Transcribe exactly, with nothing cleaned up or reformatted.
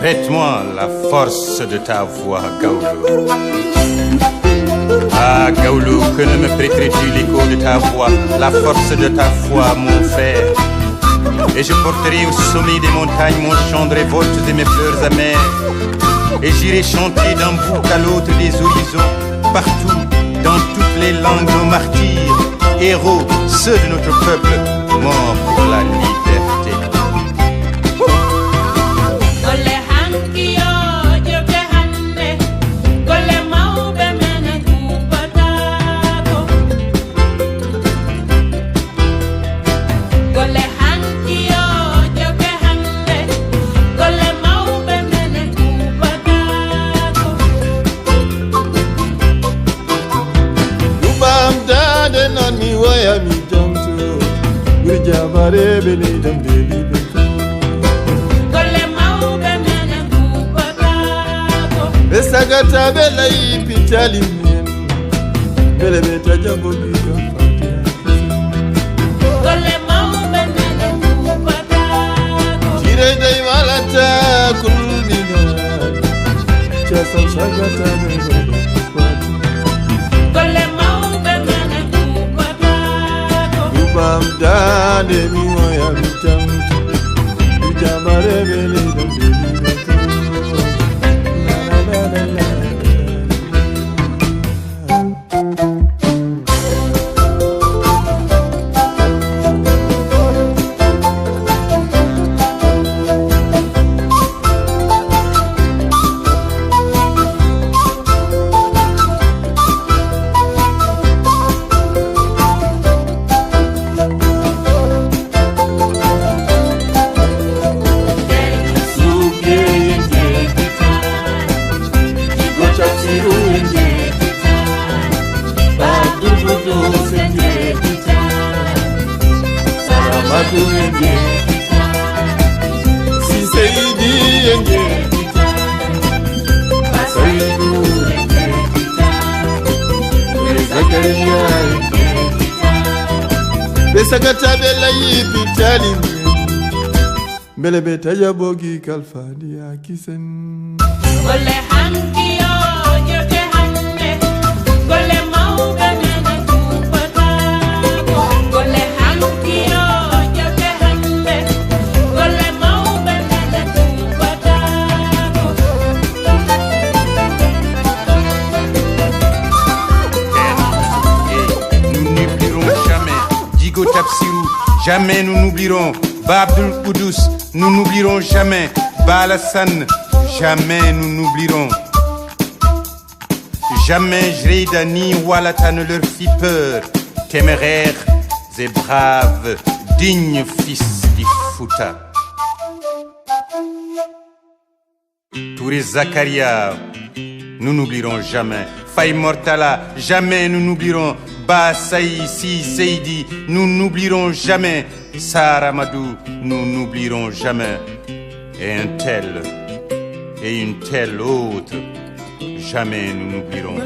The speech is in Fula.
Prête-moi la force de ta voix, Gawlo. Ah, Gawlo, que ne me prêterais-tu l'écho de ta voix, la force de ta foi, mon frère. Et je porterai au sommet des montagnes mon chant de révolte et mes fleurs amères. Et j'irai chanter d'un bout à l'autre des horizons, partout, dans toutes les langues, nos martyrs, héros, ceux de notre peuple, morts pour la liberté. Golle hanki o joge hannde, golle mawɓe men kubbataako. Golle hanki o joge hannde, golle mawɓe men kubbataako. Ɗum am daande noon mi woya mi jamto, ɓuri jamareɓe leydi am de liɓe. Golle mawɓe men kubbataako. Ɓe sagata ɓe layi pitali men. Mbele ɓe taƴa boggi kam fatiha. Golle mawɓe men kubbataako. Jireydey walata kulminal. Casam sagata ɓe boggi fati. Golle mawɓe men kubbataako. Ɗum am daande mi woya mi jamto. Ɗum jamare ɓe leydi am de liɓe. Ɓe sagata ɓe layi pitali. Mbele ɓe taƴa boggi kalfandi a kisen. Golle hanki o joge hannde, golle mawɓe men kubbataako. Golle hanki o joge hannde, golle mawɓe men kubbataako. Nous n'oublierons jamais Djigo Tapsirou, jamais nous n'oublierons Babdoul Koudous, nous n'oublierons jamais Balassane, jamais nous n'oublierons. Jamais Jreida ni Walata ne leur fit peur. Téméraires et braves, dignes fils du Fouta. Touré Zakaria, nous n'oublierons jamais. Faye Mortala, jamais nous n'oublierons. Ba Saï Si Seydi, nous n'oublierons jamais. Saramadou, nous n'oublierons jamais. Et un tel, et une telle autre, jamais nous n'oublierons.